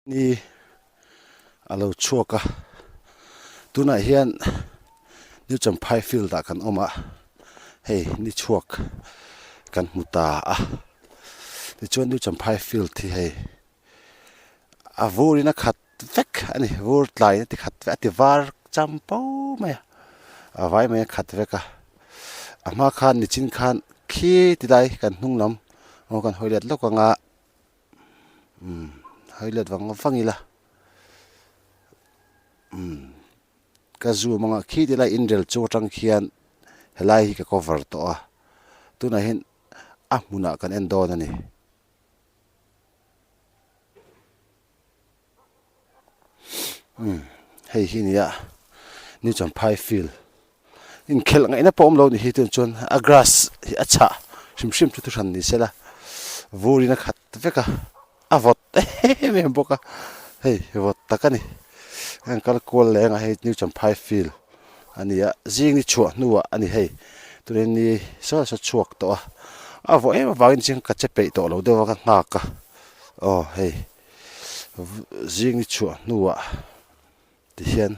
Ni a lo chhuak a, tunah hian New Champhai field ah kan awm a, hei ni chhuak kan hmu ta a, tichuan New Champhai field hi hei a vur in a khat vek a ni, vur tlai in a ti khat vek a ti var cham po mai a, a vai mai a khat vek a, a hma khan nichin khan khi ti lai kan hnung lam aw kan hawi let lawk ang a. Umm hawi let vang vang ila umm ka zoom anga khi ti lai inrel chu atang khian helai hi ka cover tawh a tunah hian a hmunah kan en dawn a ni. Umm hei hi nia New Champhai field inkhelh ngaihna pawh awm lo ni hi tun chuan a grass hi a chhah hrim hrim chu thuhran ni sela vur in a khat vek a a vawt em em bawk a hei vawt tak a ni an kal kual leng a hei New Champhai field a ni a zing ni chhuah hnuah a ni hei tunah hian ni saw saw chhuak tawh a a vawh em avangin chiang ka che peih tawh lo deuh a ka nghak a aw hei. Zing ni chhuah hnuah tihian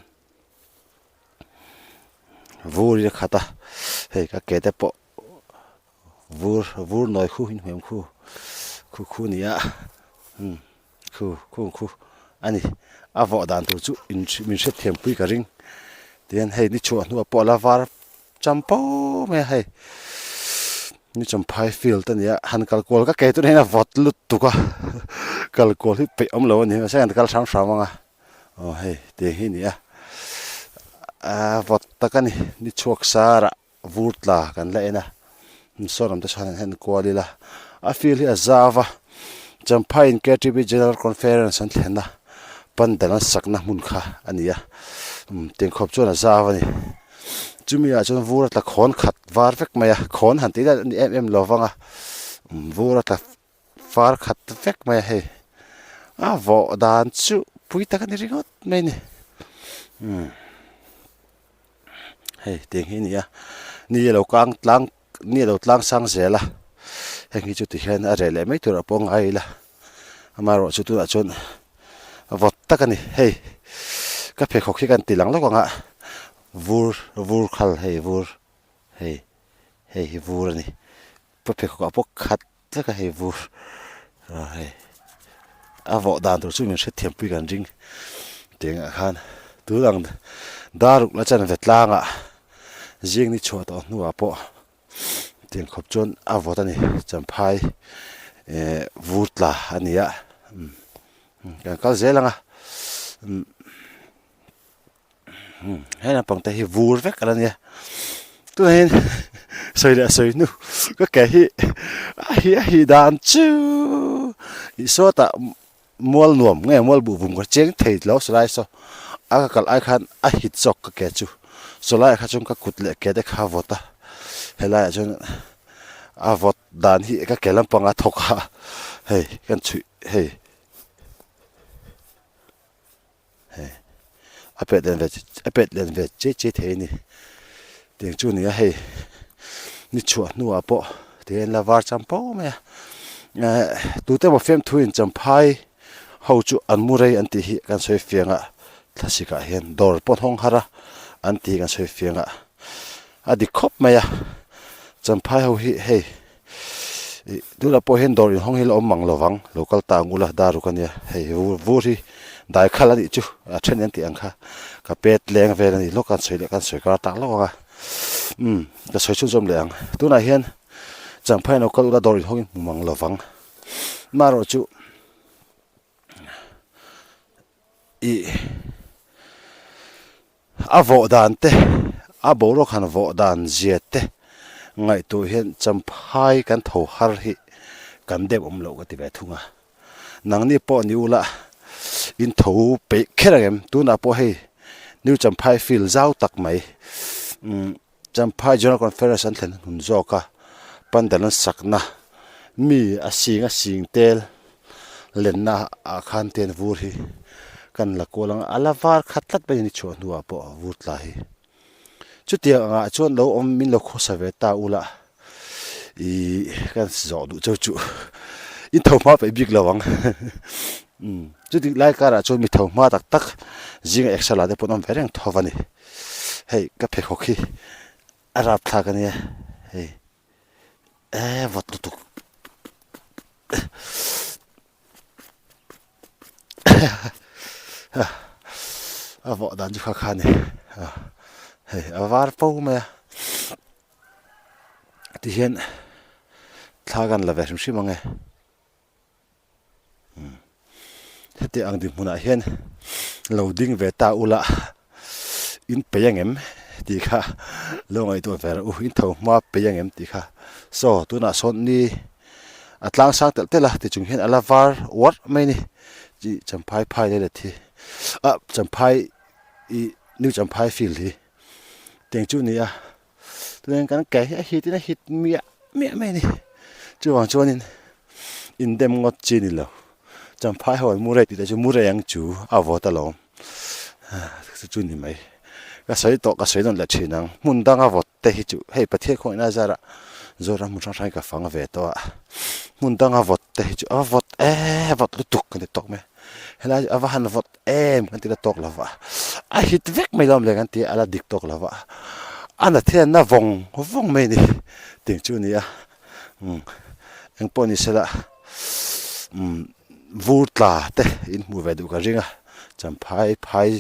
vur in a khat a, hei ka ke te pawh vur vur nawi khu in hmuh khu khu khu a ni a umm khu khu khu a ni a vawh dan tur chu in min hriatthiam pui ka ring tihian hei ni chhuah hnuah pawh a la var Champo mai a hei ni Champhai field a ni a han kal kual ka ke tunah hian a vawt lutuk a kal kual hi peih awm lo a ni mahse an kal hram hram ang a aw hei tiang hi a ni a a vawt tak a ni ni chhuak sarah vur tla kan la en a sawn lam te chuan han en kual ila a field hi a zau a Champhai in K_T_B General Conference an thlen a pandal an sakna hmun kha a ni a tiang khawp chuan a zau a ni. Chumi ah chuan vur a tla khawn khat var vek mai a, khawn han tih daih a ni em em lo vang a, vur a tla var khat vek mai a hei, a vawh dan chu pui tak a ni ringawt mai a ni, umm hei tiang hi a ni a, ni a lo kang tlang ni a lo tlang sang zel a, heng hi chu tihian a reh leh mai tur ah pawh ngai ila, amaherawhchu tunah chuan. vawt tak a ni hei ka pheikhawk hi kan ti lang lawk ang a vur vur khal hei vur hei hei hi vur a ni ka pheikhawk ah pawh khat vek a hei vur ah hei a vawh dan tur chu min hrethiam pui kan ring teng ah khan tun ang dar ruk la chan ve tlang ah zing ni chhuah tawh hnuah pawh tiang khawp chuan a vawt a ni champhai eh vur tla a ni a umm kan kal zel ang a umm he naupang te hi vur vek a la nia tunah hian sawi leh sawi hnu ka ke hi a hi a hi dan chu ih sawtah mual nuam nge mual buh vum ka cheng thei lo silai saw a ka kal ai khan a hit zawk ka ke chu chawlai ah kha chuan ka kut leh ke te kha a vawt a helai ah chuan a vawt dan hi ka ke lampang a thawk a hei kan chhuih hei hei a pet len ve a pet len ve chiai chiai thei a ni tiang chu a ni a hei ni chhuah hnuah pawh tihian la var cham fo mai a eh tute emaw fiamthu in champhai ho chu an mu rei an tih hi kan sawi fiang a thlasik ah hian dawr pawh hnawng har a an tih hi kan sawi fiang a a dik khawp mai a champhai ho hi hei ih tunah pawh hian dawr inhawng hi la awm mang lo vang lo kal ta ang ula dar ruk ania hei vur vur hi dai khal a nih chu a then an tih ang kha ka pet leng vel a ni lawk a an sawi leh kan sawi kar tak lawk ang a umm ka sawi chhunzawm leh ang tunah hian champhai lo kal ula dawr inhawng hi hmu mang lo vang marawh chu ih A vawh dan te, a boruak han vawh dan zia te ngaihtuah hian champhai kan tho har hi kan deuh awm loh ka ti ve thung a. Nangni pawh ni ula in tho peih kher ang em? Tunah pawh hei New Champhai field zau tak mai umm Champhai General Conference an thlen hun zawk a, pandal an sakna mi a sing a sing tel lenna ah khan ten vur hi kan la kual ang a, a la var khat tlat mai a ni chhuah hnuah pawh vur tla hi. Chutiang angah chuan lo awm min lo khawsa ve ta ula ih kan zawh duh cheu chu in tho hma peih bik lo ang. Umm chuti lai karah chuan mi tho hma tak tak zinga exer la te pawh an awm ve reng tho a ni. Hei ka pheikhawk hi a rap thlak a nia hei eee vawt lutuk a vawh dan chu kha kha a ni hei a var fo mai a tihian thla kan la ve hrim hrim ang e. Heti ang dinhmunah hian lo ding ve ta ula in peih ang em tih kha lo ngaihtuah ve rawh u, in tho hma peih ang em tih kha. Saw tunah sawn ni a tlang sang telh telh a tichung hian a la var uarh mai a ni tih Champhai phai leh let hi ah Champhai ih New Champhai field hi tiang chu a ni a. Chuan kan ke hi a hit in a hit miah miah mai a ni. Chuvang chuanin indem ngawt chi a ni lo. Champhai ho an mu rei tih te chu mu rei ang chu a vawt alawm. Chu chu ni mai. Ka sawi tawh ka sawi nawn leh thin ang. Hmun danga vawt te hi chu hei Pathian khawngaihna zarah Zoram hmun hrang hrang hi ka fang ve tawh a. Hmun danga vawt te hi chu a vawt e vawt lutuk ka ti tawk mai. Helai chu a va han vawt em kan ti la tawk lo va, a hit vek mai lawm le kan ti a, a la dik tawk lo va, a na thian na vawng vawng mai a ni tih chu a ni a, umm engpawh ni sela umm vur tla te in hmuh ve duh ka ring a, champhai phai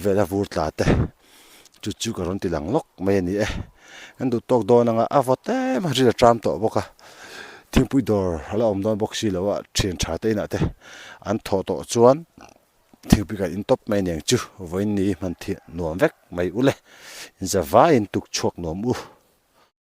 vela vur tla te chu chu ka rawn ti lang lawk mai a ni e. Kan duh tawk dawn anga a vawt em a, ril a tram tawh bawk a, thingpui dawr a la awm dawn bawk si lo a, thian tha te inah te an thawh tawh chuan thingpui kan in tawp mai aniang chu vawiin ni hman thih nuam vek mai ule, inzavaiin tuk chhuak nuam u.